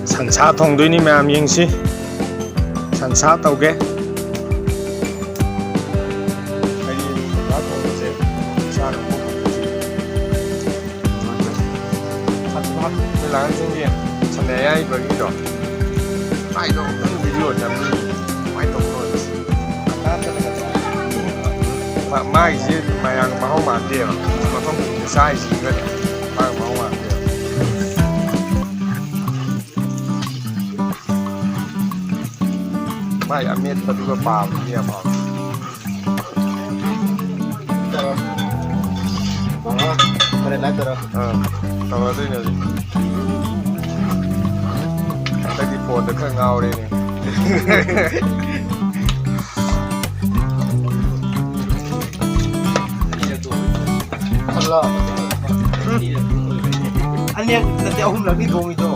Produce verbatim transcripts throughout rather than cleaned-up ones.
ꯁꯟꯁꯥ ꯊꯣꯡꯗꯣꯏꯅꯤ ꯃꯌꯥꯝ, ꯌꯦꯡꯁꯤ꯫ ꯁꯟꯁꯥ ꯇꯧꯒꯦ꯫ ꯑꯩ ꯁꯟꯁꯥ ꯊꯣꯡꯕꯁꯦ ꯏꯁꯥꯅ ꯄꯣꯛꯄ ꯑꯩꯈꯣꯏ ꯂꯥꯡꯁꯤꯡꯒꯤ ꯁꯟ ꯑꯌꯥꯏꯕꯒꯤꯗꯣ, ꯃꯥꯏꯗꯣ ꯑꯃꯨꯛꯇꯪ ꯚꯤꯗꯤꯑꯣ ꯅꯝꯅꯤꯡꯉꯤ꯫ ꯀꯃꯥꯏꯅ ꯇꯧꯕꯅꯣ? ꯃꯥ-, ꯃꯥꯒꯤꯁꯦ ꯃꯌꯥꯝ ꯃꯍꯥꯎ ꯃꯥꯟꯗꯦꯕ꯫ ꯃꯐꯝ ꯈꯨꯗꯤꯡꯗ ꯆꯥꯔꯤꯁꯤꯒꯗꯤ ꯃꯥꯒ ꯃꯍꯥꯎ ꯃꯥꯟꯗꯦꯕ꯫ ꯃꯥꯏ ꯑꯃꯦꯠꯄꯗꯨꯒ ꯄꯥꯕꯗꯨꯗꯤ ꯌꯥꯝ ꯍꯥꯎꯋꯤ꯫ ꯇꯧꯔꯣ꯫ ꯑꯥ, ꯐꯔꯦ, live ꯇꯧꯔꯣ꯫ ꯑꯥ, ꯇꯧꯔꯗꯣꯏꯅꯦ ꯍꯧꯖꯤꯛ꯫ ꯍꯟꯗꯛꯇꯤ ꯐꯣꯟꯗ ꯈꯔ ꯉꯥꯎꯔꯦꯅꯦ꯫ ꯑꯅꯤꯔꯛ ꯅꯠꯇꯦ, ꯑꯍꯨꯝꯂꯛꯅꯤ ꯊꯣꯡꯉꯤꯗꯣ꯫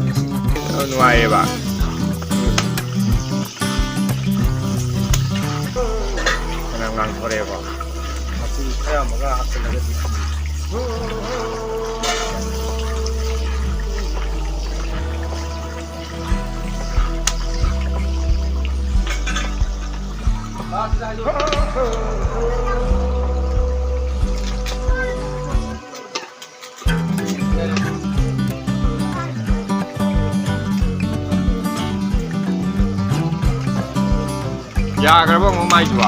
ꯌꯥꯝ ꯅꯨꯡꯉꯥꯏꯌꯦꯕ꯫ ꯐꯅꯌꯥꯝ ꯉꯥꯡꯊꯣꯔꯛꯑꯦꯕ꯫ ꯃꯆꯨ ꯑꯌꯥꯝꯕꯒ ꯍꯥꯞꯆꯤꯜꯂꯒꯗꯤ꯫ ꯌꯥꯈ꯭ꯔꯕ ꯑꯃꯨꯛ ꯃꯥꯏꯁꯤꯕꯣ?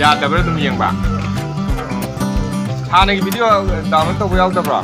ꯌꯥꯗꯕ꯭ꯔꯥ ꯑꯗꯨꯝ ꯌꯦꯡꯕ? ꯍꯥꯟꯅꯒꯤ ꯚꯤꯗꯤꯑꯣ ꯗꯥꯎꯟꯂꯣꯗ ꯇꯧꯕ ꯌꯥꯎꯗꯕ꯭ꯔꯣ?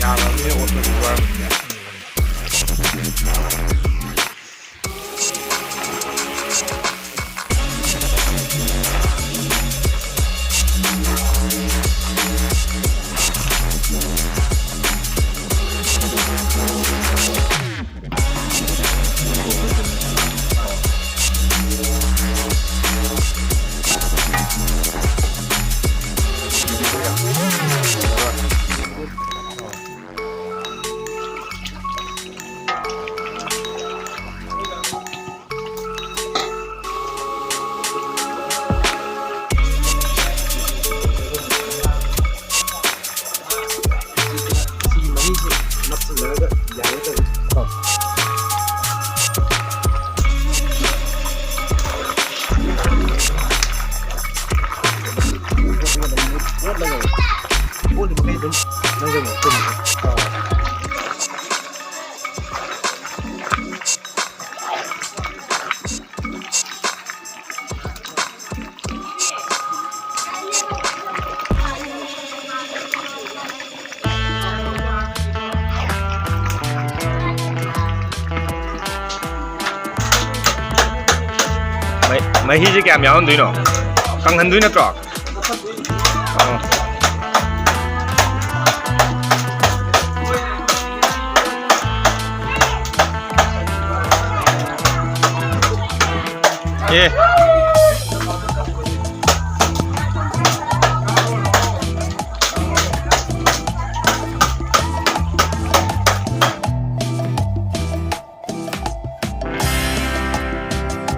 ꯌꯥꯔꯕꯅꯦ, ꯑꯣꯇꯣ ꯗ꯭ꯔꯥꯏꯚꯔꯁꯦ꯫ ꯁꯤꯒꯤ ꯃꯔꯤꯁꯦ ꯅꯞꯁꯤꯜꯂꯒ ꯌꯥꯒꯦ ꯇꯧꯕ꯫ ꯑꯣꯠꯂꯤꯕ ꯃꯈꯩ ꯑꯗꯨꯝ ꯅꯪꯁꯨ ꯑꯗꯨꯝ ꯆꯨꯝꯃꯤ꯫ ꯃꯍꯤꯁꯦ ꯀꯌꯥꯝ ꯌꯥꯎꯍꯟꯗꯣꯏꯅꯣ? ꯀꯪꯍꯟꯗꯣꯏ ꯅꯠꯇ꯭ꯔꯣ? ꯑꯣ꯫ ꯑꯦ꯫